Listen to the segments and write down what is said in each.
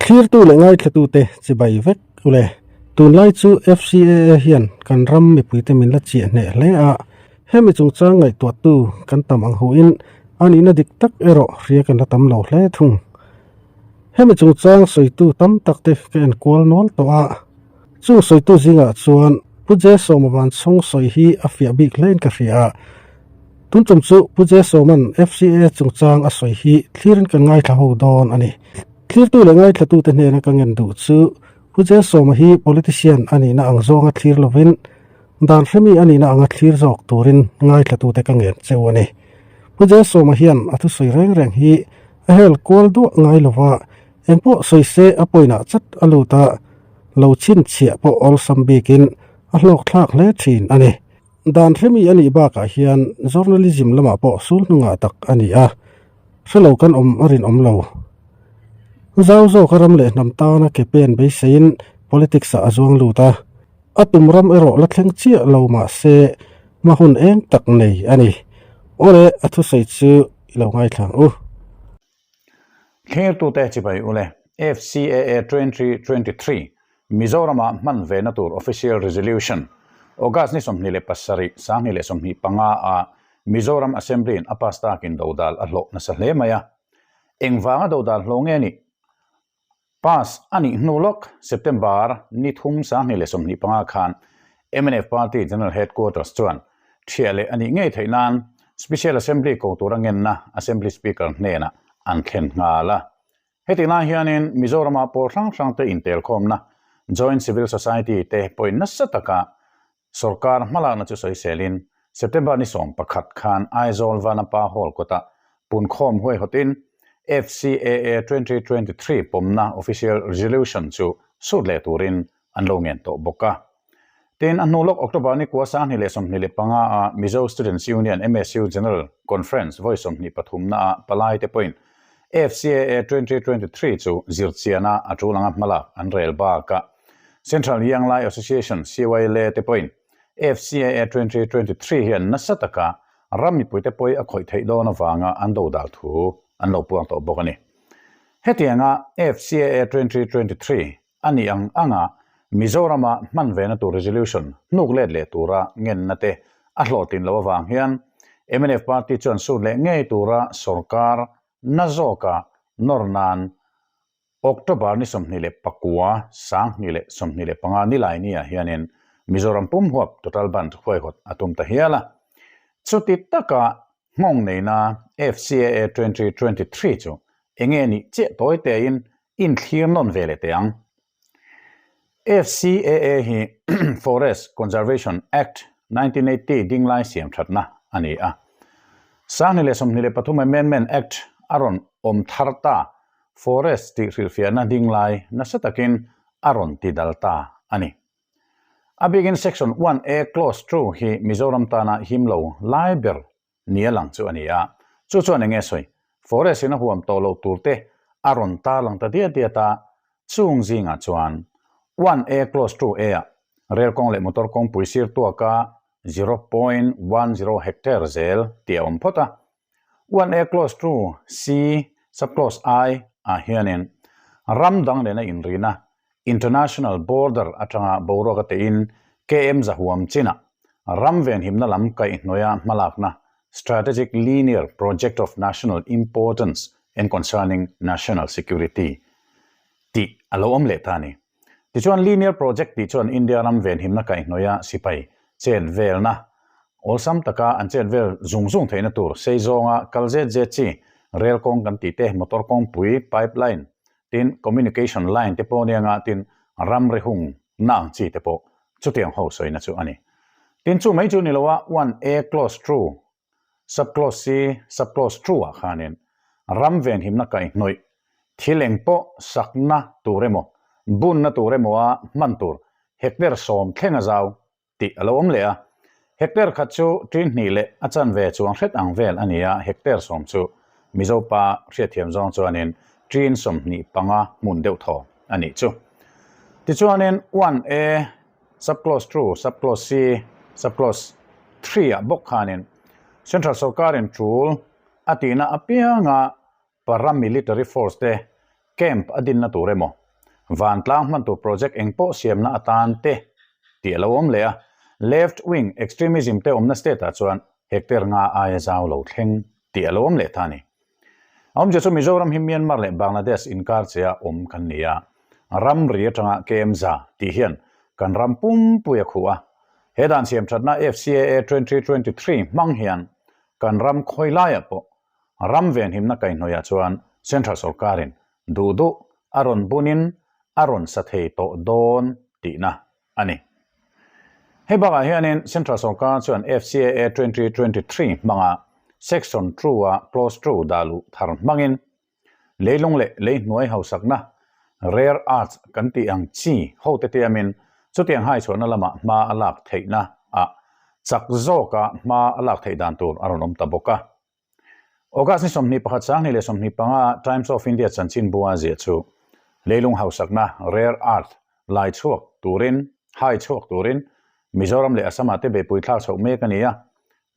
Thlirtu leh ngaithlatute chibai vek ule. Tunlai chu FCAA hian kan ram mipuite min la chiah hneh hle a, hemi chungchang ngaihtuahtu kan tam ang huin a nihna dik tak erawh hria kan la tam lo hle thung. Hemi chungchang sawitu tam tak te ka enkual nual tawh a, chung sawitu zingah chuan Pu Jesawma Vanchhawng sawi hi a fiah bik hlein ka hria a. Tun tum chu Pu Jesawma'n FCAA chungchang a sawi hi thlirin kan ngaithla ho dawn a ni. Thlirtu leh ngaithlatute hnena ka ngen duh chu Pu Jesawma hi politician a nihna ang zawnga thlir lovin dan hremi a nihna anga thlir zawk turin ngaithlatute ka ngen cheu a ni. Pu Jesawma hian a thusawi reng reng hi a hel kual duah ngai lova, engpawh sawi se a pawinah chat a lut a, lo chhinchhiah pawh awlsam bikin a hlawkthlak hle thin a ni. Dan hremi a nih bakah hian journalism lamah pawh sul hnungah tak a ni a, Hrelo kan awm a rinawm lo. Zau zawka ram leh hnam tana ke pen beiseiin politics ah a zuang lut a, a tum ram erawh la thleng chiah lo mah se hma hun eng tak nei a ni. Awle, a thusawi chu i lo ngaithla ang u. Thlirtute chibai ule, FCAA 2023 Mizorama hman vena tur Official Resolution, August ni 27, 2025 a Mizoram Assembly-in a pass takin dodal a hlawh nasa hle mai a. Engvanga dodal hlawh nge nih? Pass a nih hnu lawk September ni thum 2025 khan mnf Party General Headquarters chuan thiah leh a nih ngei theih nan Special Assembly ko tura ngenna Assembly Speaker hnenah an thlen nghal a. Heti lai hianin Mizorama pawl hrang hrangte intelkhawmna Joint Civil Society te pawhin nasa taka Sorkar hmalakna chu sawiselin September ni 11 khan Aizawl Vanapa Hall kawtah punkhawm huaihawtin FCAA 2023 pawmna official resolution chu sut leh turin an lo ngen tawh bawk a. Tin, a hnu lawk October ni kua 2025 a Mizo Students Union, MSU, General Conference vawi 23 na ah palaite pawhin FCAA 2023 chu zirchiana a tul anga hmalak an rel bakah Central Young Lai Association, CYLA, te pawhin FCAA 2023 hian nasa taka ram mipuite pawi a khawih theih dawn avanga an dodal thu an lo puang tawh bawk a ni. Hetianga FCAA 2023 a nih ang anga Mizorama hman vena tur resolution hnuk let leh tura ngenna te a hlawhtlin loh avang hian mnf party chuan sut leh ngei tura sorkar na zawka nawr nan October ni 29, 2025 nilai ni ah hianin Mizoram pum huap total bandh huaihawt a tum ta hial a. Chuti taka nghawng neina FCAA 2023 chu enge nih chiah tawi tein inthlir nawn ve leh teh ang. FCAA hi Forest Conservation Act 1980 dinglai siam thatna a ni a. 2023 Amendment Act a rawn awm thar ta Forest tih hrilhfiahna dinglai nasa takin a rawn ti dal ta a ni. A bikin Section 1A Clause 2 hi Mizoram tana him lo lai ber nia lang chu a ni a, chu chuan eng nge sawi? Forest in a huam tawh loh tur te a rawn tarlang ta diat diat a, chung zingah chuan 1A Clause 2A ah rel kawng leh motor kawngpui sir tuaka 0.10 hectare zel tih a awm phawt a, 1A clause 2 C subclause I ah hianin ram dang nena inrina international border atanga boruak a tein KM zahuam chinah ram venhimna lam kaihhnawia hmalakna Strategic Linear Project of National Importance and Concerning National Security tih a lo awm leh ta a ni. Tichuan Linear Project tih chuan India ram venhimna kaihhnawia sipai chet velna awlsam taka an chet vel zung zung theihna tur sei zawnga kal zet zet chi rel kawng kan tih te, motor kawngpui, pipeline, tin communication line te pawh nia tin ramri hung na ang chi te pawh chutiang ho sawina chu a ni. Tin chu mai chu ni lo a, 1A clause 2 Subclause C, Subclause 2 ah khanin ram venhimna kaihhnawih thil eng pawh sakna tur emaw, bunna tur emaw a hman tur hectare sawm thleng a zau tih a lo awm leh a. Hectare khat chu ṭin hnih leh a chanve chuang hret ang vel a ni a, hectare sawm chu Mizopa hriatthiam zawng chuanin ṭin 25 hmun deuh thaw a nih chu. Tichuanin 1A Subclause 2, Subclause C, Subclause 3 ah bawk khanin Central sorkarin tul a tihna apianga paramilitary force te Camp a dinna tur emaw, vantlang hman tur project eng pawh siamna atan te tih a lo awm leh a, left wing extremism te awmna state ah chuan hectare nga aia zau lo thleng tih a lo awm leh ta a ni. A awmzia chu Mizoram hi Myanmar leh Bangladesh inkar che a awm kan ni a, ramri atanga KMza tih hian kan ram pumpui a khuh a. He dan siam thatna FCAA 2023 hmang hian kan ram khawi laiah pawh ram venhimna kaihhnawihah chuan Central sorkarin duh duh a rawn bunin a rawn sa thei tawh dawn tihna a ni. Hei bakah hianin Central sorkar chuan FCAA 2023 hmanga Section 2-a Clause 2 dah luh thar hmangin leilung leh leihnuai hausakna, rare earths kan tih ang chi hote tiamin chutiang haichhuahna lamah hma a lak theihna ah chak zawka hma a lak theih dan tur a rawn awm ta bawk a. August ni 21 2025 Times of India chanchinbu a ziah chu leilung hausakna, rare earth, lai chhuak turin, hai chhuak turin Mizoram leh Assam ah te beihpui thlak chhoh mek a ni a.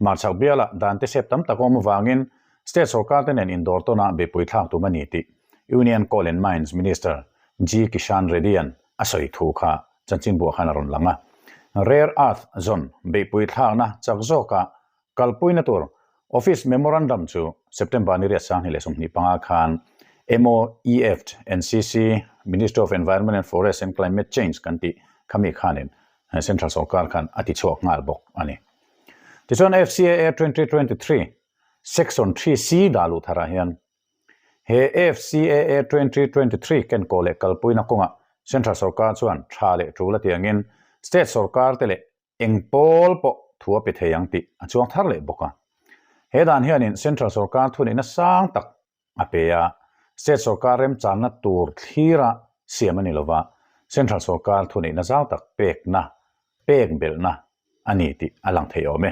Hmarchhak bialah dan te sep tam tak awm avangin state sorkar te nen indawr tawnah beihpui thlak tum a ni tih Union Coal and Mines Minister G Kishan Reddy-a'n a sawi thu kha chanchinbuah khan a rawn lang a. Rare earth zawn beihpui thlakna chak zawkah Kalpuina tur Office Memorandum chu September ni riat 2025 khan MOEF NCC, Ministry of Environment and Forest and Climate Change kan tih khami khanin Central sorkar khan a ti chhuak nghal bawk a ni. Tichuan FCAA 2023 Section 3C dah luh tharah hian he FCAA 2023 kenkaw leh kalpuina kawngah Central sorkar chuan tha leh tul a ti angin State sorkar te leh Eng pawl pawh thu a pe thei ang tih a chuang thar leh bawk a. He dan hianin Central sorkar thuneihna sang tak a pe a, State sorkar remchanna tur thlira siam a ni lova, Central sorkar thuneihna zau tak pekna, pek belhna a ni tih a lang thei awm e.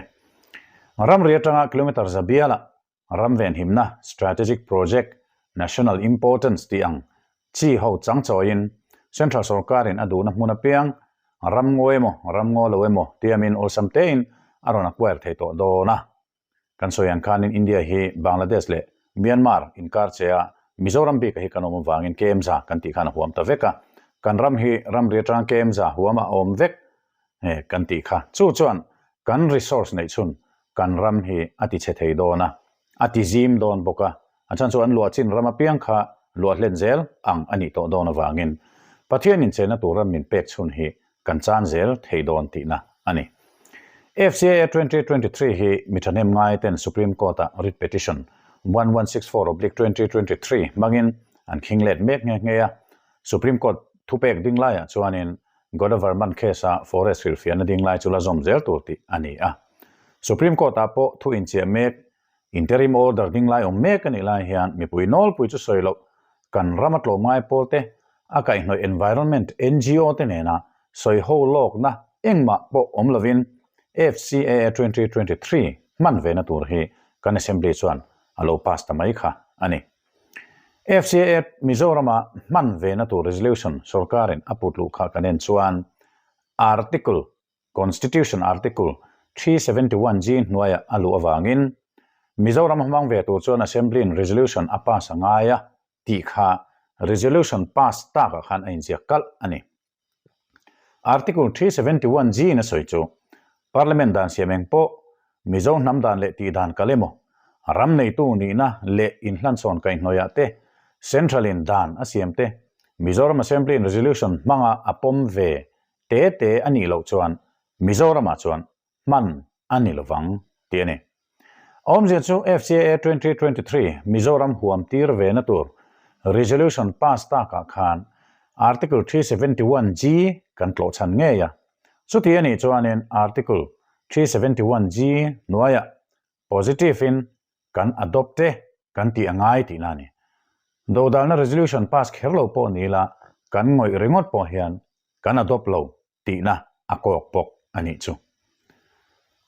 Ramri atanga kilometre za bialah Ram venhimna, strategic project, national importance tih ang chi ho chang chawiin Central sorkarin a duhna hmun apiang ram ngaw emaw, ram ngaw lo emaw tiamin awlsam tein a rawn acquire thei tawh dawn a. Kan sawi ang khanin India hi Bangladesh leh Myanmar inkar che a Mizoram bika hi kan awm avangin KMZA kan tih khan a huam ta vek a. Kan ram hi ramri atanga KMZA huam a awm vek kan tih kha. Chu chuan kan resource neih chhun kan ram hi a ti chhe thei dawn a, a ti zim dawn bawk a, a chhan chu an luah chin ram apiang kha luah hlen zel ang a nih tawh dawn avangin Pathian inchhenna tur ram min pek chhun hi kan chan zel thei dawn tihna a ni. FCAA 2023 hi mi thahnem ngai ten Supreme Court-ah writ petition 1164/2023 hmangin an khing let mek nghe nghe a, Supreme Court thupek ding laiah chuanin Godavarman case-a forest hrilhfiahna ding lai chu la zawm zel tur tih a ni a. Supreme Court-ah pawh thu inchiah mek, interim order ding lai awm mek a nih lai hian mipui nawlpui chu sawi loh kan rama tlawmngai pawlte a kaihhnawih environment NGO te nena sawiho lawkna engmah pawh awm lovin FCAA 2023 hman vena tur hi kan Assembly chuan a lo pass ta mai kha a ni. FCAA Mizorama hman vena tur resolution sorkarin a put luh kha kan en chuan Article, Constitution Article, 371G hnuaiah a luh avangin Mizoram hmang ve tur chuan Assembly-in resolution a pass a ngai a tih kha resolution pass takah khan a inziak kalh a ni. Article 371G in a sawi chu, Parliament dan siam eng pawh, Mizo hnam dan leh tih dan kal emaw, ram neitu nihna leh inhlanchhawn kaihhnawihah te, Central in dan a siam te, Mizoram Assembly in resolution hmanga a pawm ve te te a nih loh chuan Mizoramah chuan hman a ni lovang tih a ni. A awmzia chu FCAA 2023 Mizoram huam tir ve na tur resolution pass takah khan Article 371G kan tlawh chhan ngei a. Chuti a nih chuanin Article 371G hnuaiah positive in kan adopt e kan tih a ngai tihna a ni. Dodalna resolution pass kher lo pawh ni ila kan ngawih ringawt pawh hian kan adopt lo tihna a kawk bawk a nih chu.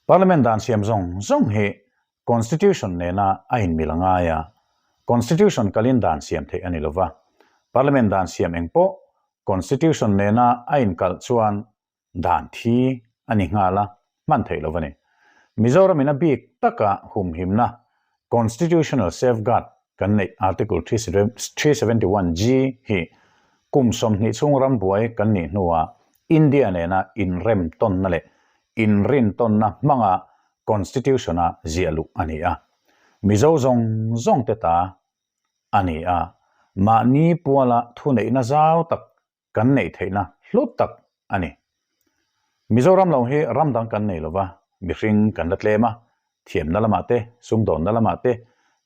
Parliament dan siam zawng zawng hi Constitution nena a inmil a ngai a, Constitution kalin dan siam theih a ni lova, Parliament dan siam eng pawh Constitution nena a inkalh chuan dan thi a ni nghal a, hman theih lo a ni. Mizoramin a bik taka humhimna, Constitutional safeguard, kan neih Article 371G hi kum 20 chhung ram buai kan nih hnuah India nena inrem tawnna leh inrin tawnna hmanga Constitution-a ziah luh a ni a. Mizo zawng zawng te ta a ni a, mahni puala thuneihna zau tak kan neih theihna hlu tak a ni. Mizoram lo hi ram dang kan nei lova, mihring kan la tlem a, thiamna lamah te, sumdawnna lamah te,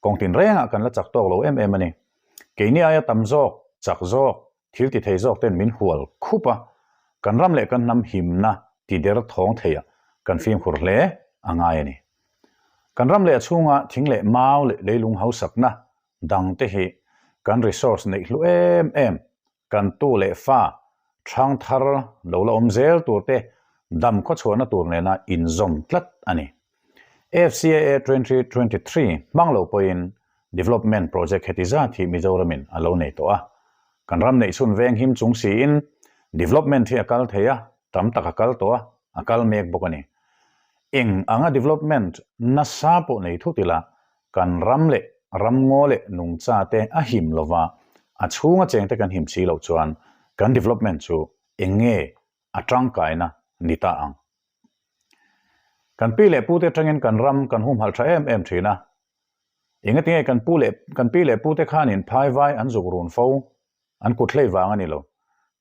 kawng tinrengah kan la chak tawk lo em em a ni. Keini aia tam zawk, chak zawk, thil ti thei zawk ten min hual khup a, kan ram leh kan hnam himna ti der thawng theiah kan fimkhur hle a ngai a ni. Kan ram leh a chhunga thing leh mau leh leilung hausakna dangte hi kan resource neih hlu em em Kan tu leh fa hrang thar lo la awm zel tur te dam khawchhuahna tur nena inzawm tlat a ni. FCAA 2023 hmang lo pawhin development project heti zat hi Mizoramin a lo nei tawh a. Kan ram neih chhun veng him chung siin development hi a kal thei a, tam tak a kal tawh a, a kal mek bawk a ni. Eng anga development nasa pawh nei thut ila Kan ram leh ramngaw leh nungcha te a him lova, a chhunga cheng te kan him si loh chuan kan development chu eng nge a tangkaina ni ta ang? Kan pi leh pu te atangin kan ram kan humhalh tha em em thin a, engatinge kan pu leh kan pi leh pu te khanin phai vai an zuk run fo, an kut hlei vang a ni lo,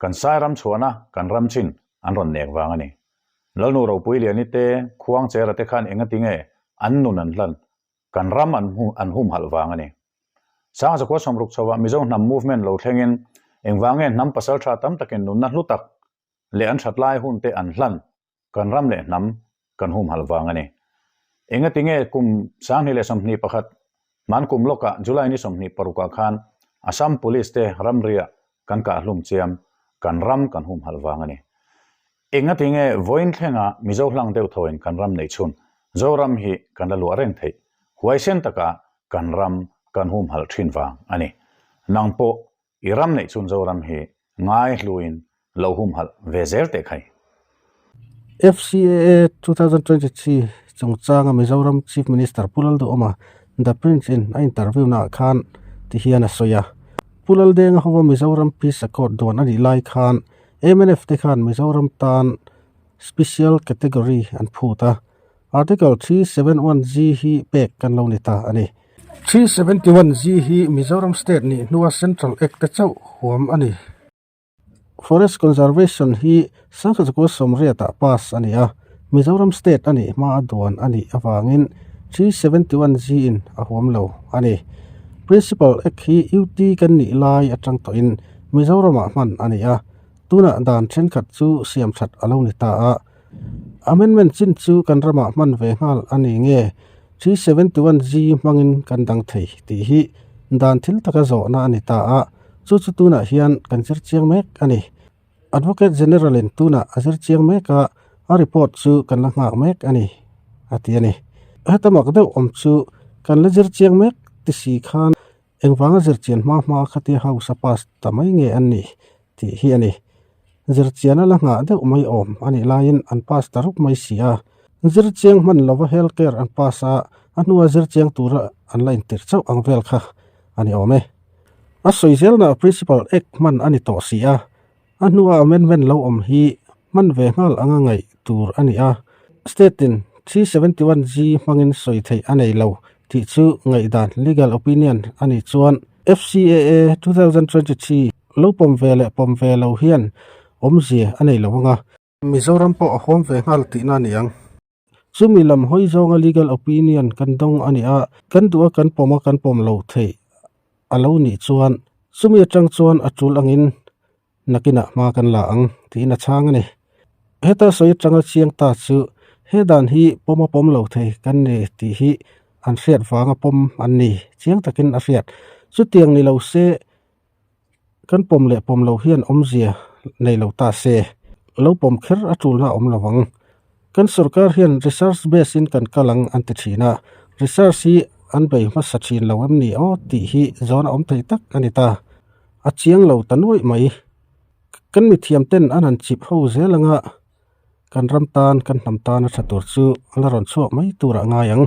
kan sai ram chhuahna kan ram chin an rawn nek vang a ni. Lalnu Ropui Liani te, Khuangchera te khan engatinge an nun an hlan, kan ram an an humhalh vang a ni. Sangzakua sawmruk chhovah Mizo hnam movement lo thlengin engvange hnam pasaltha tam takin nunna hlu tak leh an that lai hun te an hlan kan ram leh hnam kan humhalh vang a ni. Engatinge kum 2021 hman kum lawkah July ni 26 ah khan Assam Police te ramriah kan kah hlum chiam kan ram kan humhalh vang a ni. Engatinge vawiin thlenga Mizo hlang deuh thoin kan ram neih chhun Zoram hi kan la luah reng theih, huaisen taka kan ram kan humhalh thin vang a ni. Nang pawh i ram neih chhun Zoram hi ngai hluin lo humhalh ve zel teh khai. FCAA 2023 chungchanga Mizoram Chief Minister Pu Lalduhawma The Prince in a interview naah khan ti hian a sawi a. Pu Laldenga hova Mizoram Peace Accord duan a nih lai khan mnf te khan Mizoram tan Special Category an phut a, Article 371G hi pek kan lo ni ta a ni. 371G hi Mizoram State nih hnua Central Act te chauh huam a ni. Forest Conservation hi Sangkhaw 18 ah pass a ni a, Mizoram State a nih hma a duan a nih avangin 371G in a huam lo a ni. Principal Act hi UT kan nih lai atang tawhin Mizoramah hman a ni a, tunah dan thenkhat chu siam that a lo ni ta a. Amendment chin chu kan ramah hman ve nghal a ni nge 371G hmangin kan dang thei tih hi dan thil taka zawhna a ni ta a, chu chu tunah hian kan zir chiang mek a ni. Advocate General in tunah a zir chiang mek a, a report chu kan la nghak mek a ni, a ti a ni. Heta mak deuh awm chu kan la zir chiang mek ti si khan Engvanga zirchian hma hma khatia house a pass ta mai nge an nih tih hi a ni. Zirchian a la nghah deuh mai awm a nih laiin an pass ta rup mai si a. Zirchiang hman lova health care an pass a, a hnua zirchiang tura an la intir chauh ang vel kha a ni awm e. A sawi zelna Principal Act hman a ni tawh si a, A hnua amendment lo awm hi hman ve nghal anga ngaih tur a ni a, State in 371G hmangin sawi theih a nei lo tih chu ngaihdan, legal opinion, a nih chuan FCAA 2023 lo pawm ve leh pawm ve lo hian awmzia a nei lo anga. Mizoram pawh a huam ve nghal tihna a ni ang. Chumi lam hawi zawnga legal opinion kan dawng a ni a, kan duh a kan pawm a kan pawm lo theih a lo nih chuan chumi atang chuan a tul angin nakinah hma kan la ang tiin a chhang a ni. Heta sawi atanga chiang ta chu he dan hi pawm a pawm lo thei kan ni tih hi an hriat vanga pawm an ni chiang takin a hriat. Chutiang ni lo se Kan pawm leh pawm lo hian awmzia nei lo ta se, lo pawm kher a tulna a awm lo ang. Kan sorkar hian research base in kan kal ang an ti thin a, research hi an bei hmasa thin lo em ni aw tih hi zawn a awm thei tak a ni ta. A chiang lo ta nuaih mai. Kan mithiam ten an han chip ho zel anga kan ram tan kan hnam tan a tha tur chu a la rawn chhuak mai turah ngai ang.